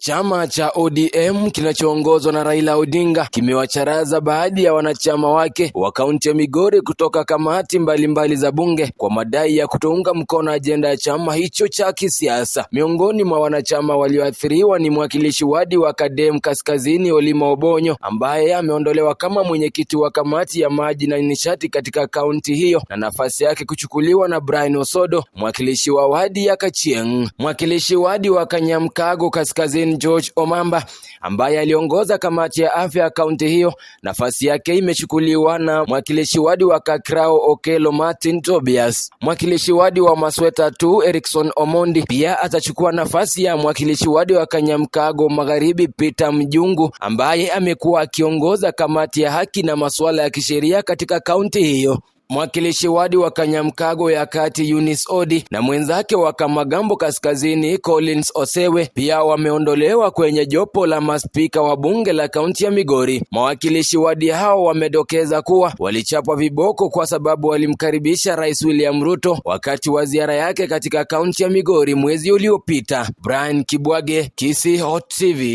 Chama cha ODM kinachoongozwa na Raila Odinga kimewacharaza baadhi ya wanachama wake wa kaunti ya Migori kutoka kamati mbalimbali za bunge kwa madai ya kutounga mkono ajenda ya chama hicho cha kisiasa. Miongoni mwa wanachama walioathiriwa ni mwakilishi wadi wa Kadem Kaskazini Olima Obonyo, ambaye ameondolewa kama mwenyekiti wa kamati ya maji na nishati katika kaunti hiyo na nafasi yake kuchukuliwa na Brian Osodo, mwakilishi wa wadi ya Kachieng. Mwakilishi wadi wa Kanyamkago Kaskazini George Omamba, ambaye aliongoza kamati ya afya ya kaunti hiyo, nafasi yake imechukuliwa na mwakilishi wadi wa Kakrao Okelo Martin Tobias. Mwakilishi wadi wa Masweta 2 Erikson Omondi pia atachukua nafasi ya mwakilishi wadi wa Kanyamkago Magharibi Peter Mjungu, ambaye amekuwa akiongoza kamati ya haki na masuala ya kisheria katika kaunti hiyo. Mwakilishi wadi wa Kanyamkago ya Kati Eunice Odi na mwenzake wa Kamagambo Kaskazini Collins Osewe pia wameondolewa kwenye jopo la maspika wa bunge la kaunti ya Migori. Mawakilishi wadi hao wamedokeza kuwa walichapwa viboko kwa sababu walimkaribisha Rais William Ruto wakati wa ziara yake katika kaunti ya Migori mwezi uliopita. Brian Kibwage, Kisii Hot TV.